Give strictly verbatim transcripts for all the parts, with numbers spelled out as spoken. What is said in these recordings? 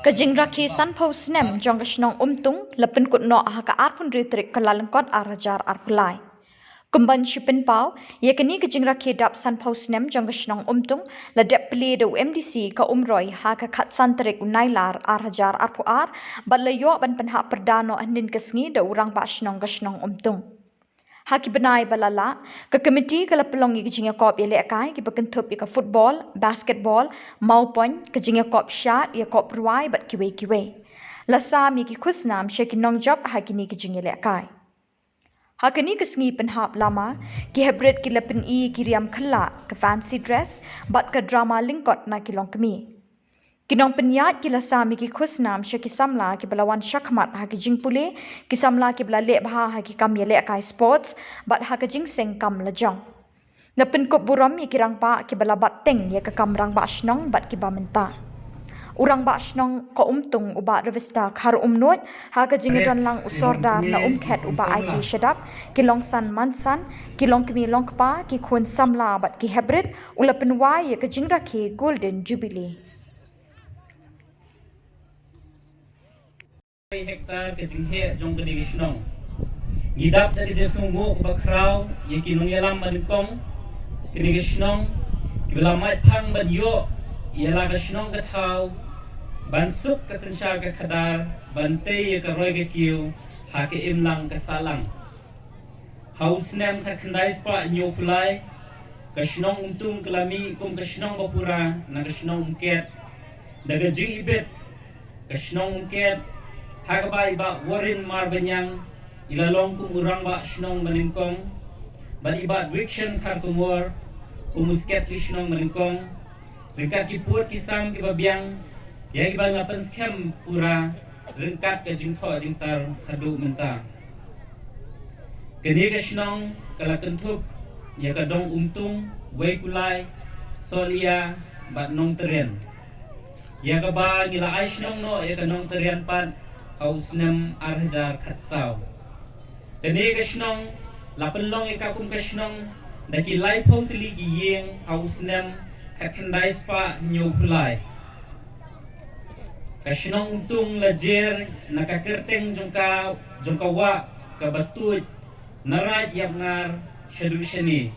Ka jingrakhe sanphew snem jong ka shnong Umtung la pynkut noh ha ka arphew hynriew tarik Kyllalyngkot arhajar arphew lai. Kum ban shu pynpaw ïa kane ka jingrakhe dap sanphew snem jong ka shnong Umtung, la dep plie da u M D C ka Umroi ha ka khatsan tarik u Nailar arhajar arphew ar, bad la ïoh ban pynhap pyrda noh hynnin ka sngi da u rangbah shnong ka shnong Umtung. Ha ki bnai ba la lah, ka komiti ka la pynlong ïa ki jingïakop ïalehkai kiba kynthup ïa ka football, basketball, mawpoiñ, ka jingïakop shad, ïakop rwai bad kiwei kiwei. La sam ïa ki khusnam sha ki nongjop ha kine ki jingïalehkai. Ha kane ka sngi pynhap lama, ki heprit ki la pyni ki riam khylla, ka fancy dress bad ka drama lyngkot na ki longkmie. Ki nongpynïaid ki la sam ïa ki khusnam sha ki samla kiba la wan shakhmat ha ki jingpule, ki samla kiba la leh bha ha ki kam ïalehkai sports bad ha ka jingseng kam lajong. La pynkup burom ïa ki rangbah kiba la bat teng ïa ka kam rangbah shnong bad kiba mynta. U rangbah shnong ka Umtung u Bah Revista Khar Umnuid, ha ka jingïadon lang u Sordar na Umkhet u Bah Aiti Shadap, ki longsan mansan, ki longkmie longkpa, ki khun samla bad ki heprit, u la pynwai ïa ka jingrakhe Golden Jubilee. Hektar ka jingheh jong kane ka shnong. Ngi dap da ka jingsngewnguh kaba khraw ïa ki nongïalam ba nyngkong kane ka shnong, kiba la mait phang ban ïoh ïa la ka shnong ka thaw, ban suk ka synshar ka khadar, ban tei ïa ka roi ka kiew ha ka imlang ka sahlang. Ha u snem khatkhyndai spah hynñiewphew lai, ka shnong Umtung ka la mih kum ka shnong ba pura na ka shnong Umkhet. Da ka jingibit, ka shnong Umkhet, ha kaba i Bah Warren Marbaniang i la long kum u rangbah shnong ba nyngkong, bad i Bah Dwiction Kharkongor kum u sekretari shnong ba nyngkong, ryngkat ki pud ki sam kiba biang, ïa kiba nga pynskhem pura ryngkat ka jingthoh jingtar haduh mynta. Kane ka shnong ka la kynthup ïa ka dong Umtung, Weikulai, Solia bad Nongtyrien. Ïa kaba ngi la ai shnong noh ïa ka Nongtyrien pat ha u snem arhajar khatsaw. Kane ka shnong la pynlong ïa ka kum ka shnong da ki laiphew tylli ki ïing ha u snem khatkhyndai spah hynñiewphew lai. Ka shnong Umtung la jer na ka kyrteng jong ka, jong ka wah kaba tuid na Raid Ïapngar shaduh shane.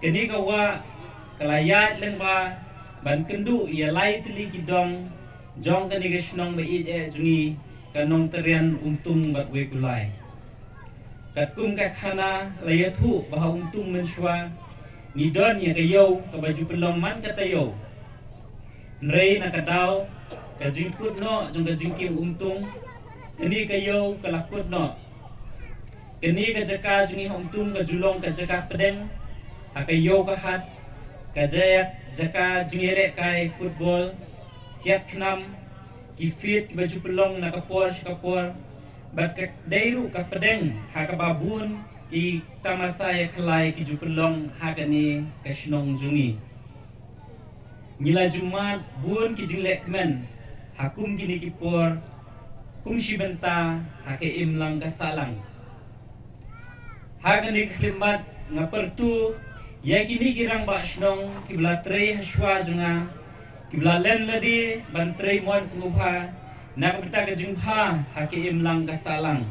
Kane ka wah ka la ïaid lyngba ban kynduh ïa lai tylli ki dong jong kane ka shnong ba ïeit eh jong ngi, ka Nongtyrien, Umtung bad Weikulai. Katkum ka khana la ïathuh ba ha Umtung mynshuwa ngi don ïa ka ïew kaba ju pynlong man ka taïew. Hynrei na ka daw ka jingkut noh jong ka jingkieng Umtung, kane ka ïew ka la kut noh. Kane ka jaka jong ngi ha Umtung ka ju long ka jaka pdeng ha ka ïew ka hat, ka jaka, jaka jingïalehkai football, siat khnam, ki field kiba ju pynlong na ka por sha ka por, bad ka dei ruh ka pdeng ha kaba bun ki tamasa ïakhlai ki ju pynlong ha kane ka shnong jong ngi. Ngi la ju mad bun ki jinglehkmen ha kum kine ki por, kum shi bynta ha ka imlang ka sahlang. Ha kane ka khyllipmat nga pyrta ïa kine ki rangbah shnong kiba la trei ha shuwa jong nga, kiba la len lade ban trei mon sngewbha na ka bynta ka jingbha ha ka imlang ka sahlang.